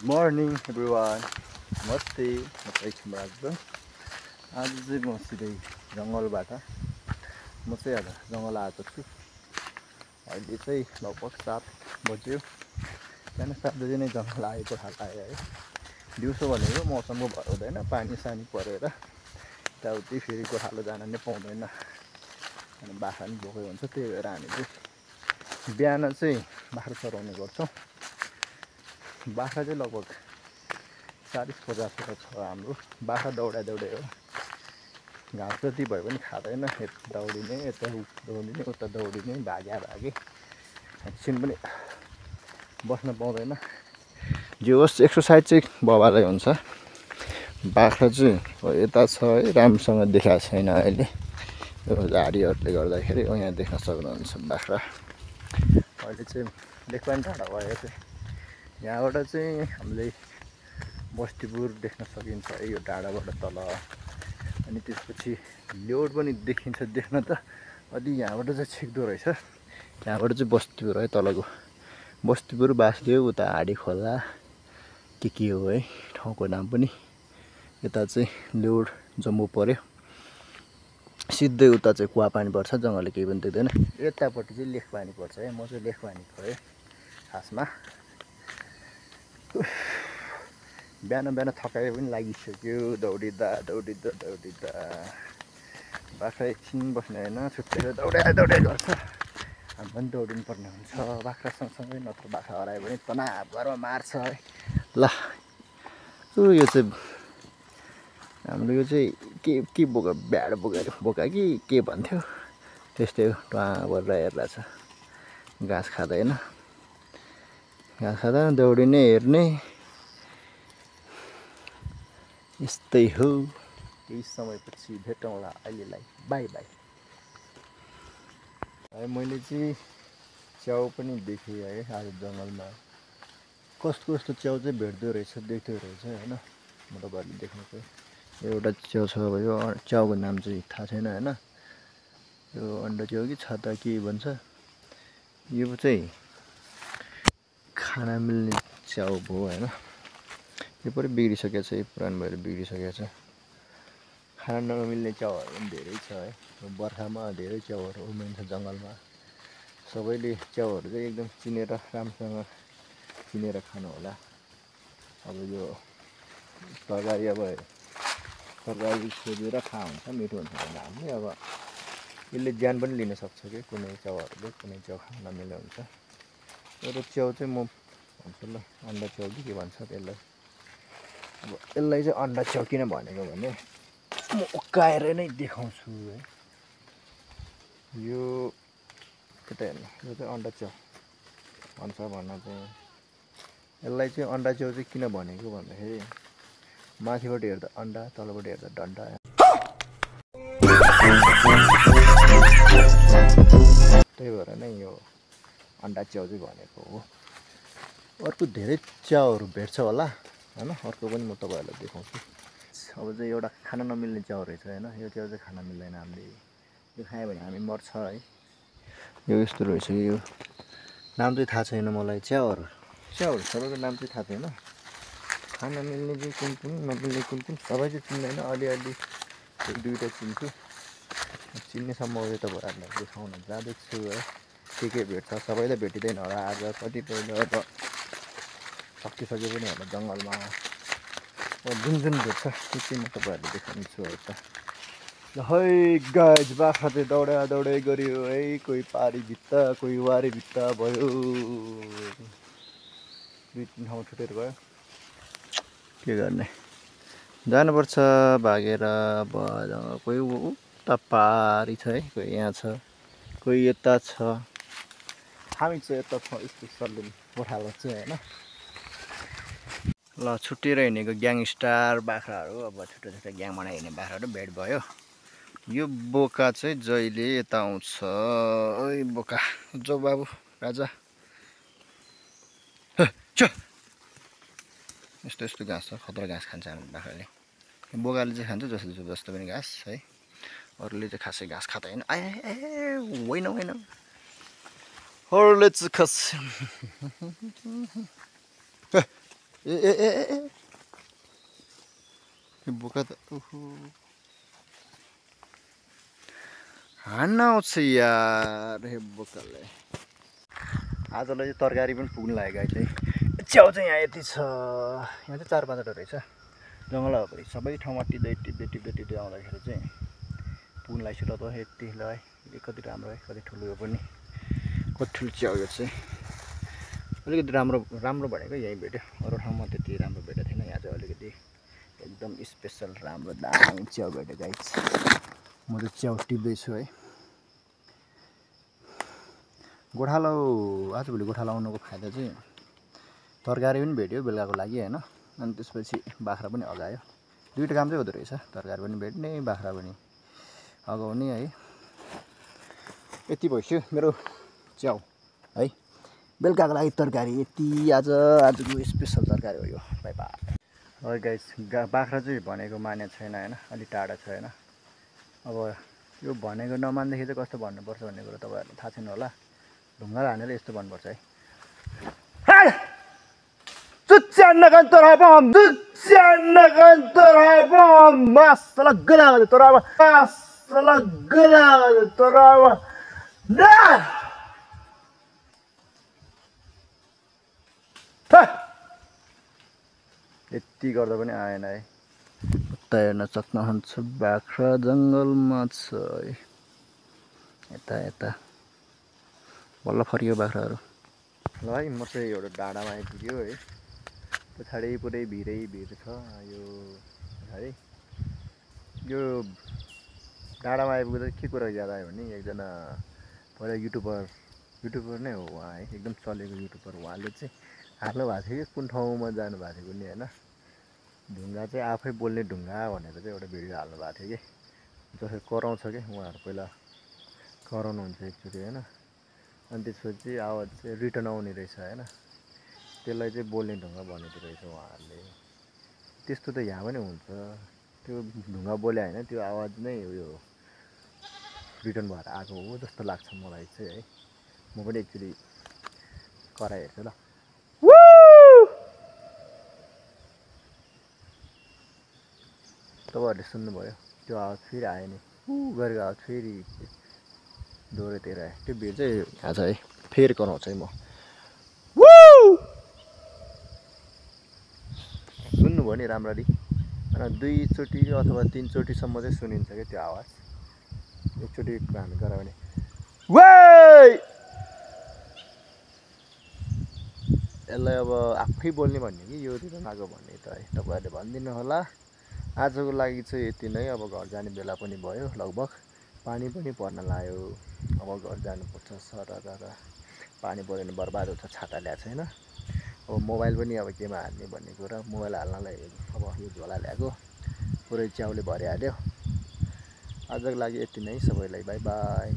Good morning everyone. नमस्ते म चाहिँ राज आज चाहिँ म सिधै जङ्गलबाट म चाहिँ आज जङ्गल आएको छु। अहिले चाहिँ लगभग 7 बज्यो। बिहान 7 बजे नै जङ्गल आएको थाहा पाएँ है। दिउँसो भनेको मौसमको भर हुँदैन, पानी सानी परेर यताउति फेरि गोठालो जान नै पाउँदैन अनि बाख्रा नि भोकै हुन्छ। त्यही भएर हामी चाहिँ बिहान चाहिँ बाख्रा चराउने गर्छौँ। बाख्रा चाहिँ लगभग 40-50 छ हाम्रो। बाख्रा दौडा दौडे हो, घाँस जति भए पनि खाँदैन। यता दौडिने, यता दौडिने, उता दौडिने, भागे एकछिन पनि बस्न पाउँदैन। जे होस् एक्सर्साइज चाहिँ बबालाई हुन्छ। बाख्रा चाहिँ यता छ है, राम्रोसँग देखाएको छैन अहिले यो झाडीहरूले गर्दाखेरि। यहाँ देख्न सक्नुहुन्छ बाख्रा। अहिले चाहिँ लेखपानी टाढा भयो चाहिँ यहाँबाट चाहिँ हामीले बस्तीपुर देख्न सकिन्छ है, यो डाँडाबाट तल। अनि त्यसपछि ल्योड पनि देखिन्छ, देख्न त अलि यहाँबाट चाहिँ छिक्दो रहेछ। यहाँबाट चाहिँ बस्तीपुर है, तलको बस्तीपुर, बासदेव, उता हाडी खोला के हो है ठाउँको नाम पनि। यता चाहिँ ल्योड जम्मू पर्यो, सिधै उता चाहिँ कुवा पानी पर्छ, जङ्गलले केही पनि देख्दैन। यतापट्टि चाहिँ लेखपानी पर्छ है। म चाहिँ लेखपानी परेँ खासमा। बिहान थकाइ पनि लागिसक्यो दौडिँदा। बाख्रा एकछिन बस्ने होइन, छुट्टेर दौडे गर्छ। हामी पनि दौडिनु पर्ने हुन्छ बाख्रा सँगसँगै, नत्र बाख्रा हरायो भने तनाव गरेर मार्छ है। ल यो चाहिँ हाम्रो यो चाहिँ के बोका, भ्याड बोका कि के भन्थ्यो त्यस्तै हो। टुवा गरेर हेर्दा छ, घाँस खाँदैन, दौडिने हेर्ने यस्तै हो। केही समयपछि भेटौँला, अहिलेलाई बाई बाई। मैले चाहिँ च्याउ पनि देखेँ है आज जङ्गलमा। कस्तो च्याउ चाहिँ भेट्दो रहेछ, देख्दो रहेछ होइन। म तपाईँहरूले देख्नु चाहिँ एउटा च्याउ छ। अब यो च्याउको नाम चाहिँ थाहा छैन होइन। यो अन्डा च्याउ कि छाता के भन्छ, यो चाहिँ खाना मिल्ने च्याउ भयो होइन। यो पनि बिग्रिसकेको छ, यो पुरानो भएर बिग्रिसकेको छ। खाना नमिल्ने च्याउहरू पनि धेरै छ है। बर्खामा धेरै च्याउहरू उम्रिन्छ जङ्गलमा। सबैले च्याउहरू चाहिँ एकदम चिनेर, राम्रोसँग चिनेर खानु होला। अब यो तरकारी खोजेर खा हुन्छ, मिठो हुन्छ भने हामीले अब यसले ज्यान पनि लिन सक्छ कि कुनै च्याउहरूले, कुनै च्याउ खान नमिल्ने हुन्छ। एउटा च्याउ चाहिँ म भन्छु ल, अन्डा च्याउ कि के भन्छ त्यसलाई। अब यसलाई चाहिँ अन्डा च्याउ किन भनेको भने म उकाएर नै देखाउँछु है। यो यता हेर्नु, यो चाहिँ अन्डा च्याउ भन्छ भन्न चाहिँ। यसलाई चाहिँ अन्डा च्याउ चाहिँ किन भनेको भन्दाखेरि माथिबाट हेर्दा अन्डा, तलबाट हेर्दा डन्डा। त्यही भएर नै यो अन्डा च्याउ चाहिँ भनेको हो। अर्को धेरै च्याउहरू भेट्छ होला होइन, अर्को पनि म तपाईँहरूलाई देखाउँछु। अब चाहिँ एउटा खान नमिल्ने च्याउ रहेछ होइन। यो च्याउ चाहिँ खान मिल्दैन, हामीले यो खायो भने हामी मर्छ है। यो यस्तो रहेछ। यो नाम चाहिँ थाहा छैन मलाई। च्याउहरू सबैको नाम चाहिँ थाहा छैन। खान मिल्ने चाहिँ कुन, नमिल्ने कुन सबै चाहिँ चिन्दैन। अलिअलि एक दुईवटा चिन्छु। चिन्नेसम्म यो तपाईँहरूलाई देखाउन जाँदैछु है। के भेट्छ सबैलाई भेटिँदैन होला आज। कतिपयले अब सकिसक्यो पनि होला जङ्गलमा। जुन भेट्छ त्यो चाहिँ म तपाईँहरूले देखाउनेछु है त। ल है गाइज, बाख्रा चाहिँ दौडै गऱ्यो है। कोही पारी भित्ता, कोही वारी भित्ता भयो। 2-3 ठाउँ छुटेर गयो। के गर्ने, जानुपर्छ भागेर। अब कोही उता पारी छ है, कोही यहाँ छ, कोही यता छ, हामी चाहिँ यता छौँ स्पेसल्ली गोठालो चाहिँ होइन। ल छुट्टिएर हिँडेको ग्याङस्टार बाख्राहरू, अब छुट्टा ग्याङ बनाइ हिँड्ने बाख्राहरू भेट भयो। यो बोका चाहिँ जहिले यता आउँछ। ओइ बोका, जो बाबु राजा, यस्तो घाँस छ, खतरा घाँस खान्छ हाम्रो बाख्राले। बोकाले चाहिँ खान्छ जस्तो पनि घाँस है। अरूले चाहिँ खासै घाँस खाँदैन। होइन अरूले चाहिँ खास ए ए ए ए बोका त ओहो हान्न आउँछ यार हे बोकाले आजलाई चाहिँ तरकारी पनि पुग्नु लाग्यो चाहिँ च्याउ चाहिँ यहाँ यति छ यहाँ चाहिँ 4-5वटा रहेछ जङ्गलभरि सबै ठाउँमा टिप्दै टिप्दै टिप्दै टिप्दै आउँदाखेरि चाहिँ पुग्नु लागेको ल त यति ल है कति राम्रो है कति ठुलो यो पनि कति ठुलो च्याउ यो चाहिँ अलिकति राम्रो भनेको यहीँ भेट्यो अरू ठाउँमा त्यति राम्रो भेटेको थिएन यहाँ चाहिँ अलिकति एकदम स्पेसल राम्रो दामी च्याउ भेट्यो गाइस म चाहिँ च्याउ टिप्दैछु है गोठालो आजभोलि गोठालो आउनुको फाइदा चाहिँ तरकारी पनि भेट्यो बेलुकाको लागि होइन अनि त्यसपछि बाख्रा पनि अगायो दुईवटा काम चाहिँ हुँदो रहेछ तरकारी पनि भेट्ने बाख्रा पनि अगाउने है यति भइसक्यो मेरो च्याउ है बेलुकाको लागि तरकारी यति आजको स्पेसल तरकारी हो यो बाई बाई है गाइस बाख्रा चाहिँ भनेको माने छैन होइन अलिक टाढा छ होइन अब यो भनेको नमान्दाखेरि चाहिँ कस्तो भन्नुपर्छ भन्ने कुरो तपाईँहरूलाई थाहा छैन होला ढुङ्गा हानेर यस्तो भन्नुपर्छ है यति गर्दा पनि आएन है उता हेर्न सक्नुहुन्छ बाख्रा जङ्गलमा छ है यता यता बल्ल फर्कियो बाख्राहरू ल है म चाहिँ एउटा डाँडामा आइपुग्यो है पछाडि पुरै भिर छ यो है यो डाँडामा आइपुग्दा के कुरा याद आयो भने एकजना पहिला युट्युबर नै हो उहाँ है एकदम चलेको युट्युबर उहाँले चाहिँ हाल्नु भएको थियो कि कुन ठाउँमा जानु भएको थियो कुनै होइन ढुङ्गा चाहिँ आफै बोल्ने ढुङ्गा भनेर चाहिँ एउटा भिडियो हाल्नु भएको थियो कि जसरी कराउँछ कि उहाँहरू पहिला कराउनुहुन्छ एकचोटि होइन अनि त्यसपछि आवाज चाहिँ रिटर्न आउने रहेछ होइन त्यसलाई चाहिँ बोल्ने ढुङ्गा भनेको रहेछ उहाँहरूले त्यस्तो त यहाँ पनि हुन्छ त्यो ढुङ्गा बोले होइन त्यो आवाज नै उयो रिटर्न भएर आएको हो जस्तो लाग्छ मलाई चाहिँ है म पनि एकचोटि कराइहेर्छु ल तपाईँहरूले सुन्नुभयो त्यो आवाज फेरि आयो नि गरेको आवाज फेरि दोहोऱ्याइतिर आयो त्यो भिड चाहिँ आज है फेरि कराउँछ है म सुन्नुभयो नि राम्ररी होइन 2चोटि अथवा 3चोटिसम्म चाहिँ सुनिन्छ क्या त्यो आवाज एकचोटि हामी गऱ्यो भने यसलाई अब आफै बोल्ने भन्ने कि यो रिटर्न आएको भन्ने त है तपाईँहरूले भनिदिनु होला आजको लागि चाहिँ यति नै अब घर जाने बेला पनि भयो लगभग पानी पनि पर्न लाग्यो अब घर जानुपर्छ सरर पानी पऱ्यो भने बर्बाद हुन्छ छाता ल्याएको छैन अब मोबाइल पनि अब केमा हाल्ने भन्ने कुरा मोबाइल हाल्नलाई अब यो झोला ल्याएको पुरै च्याउले भरिहाल्यो आजको लागि यति नै सबैलाई बाई बाई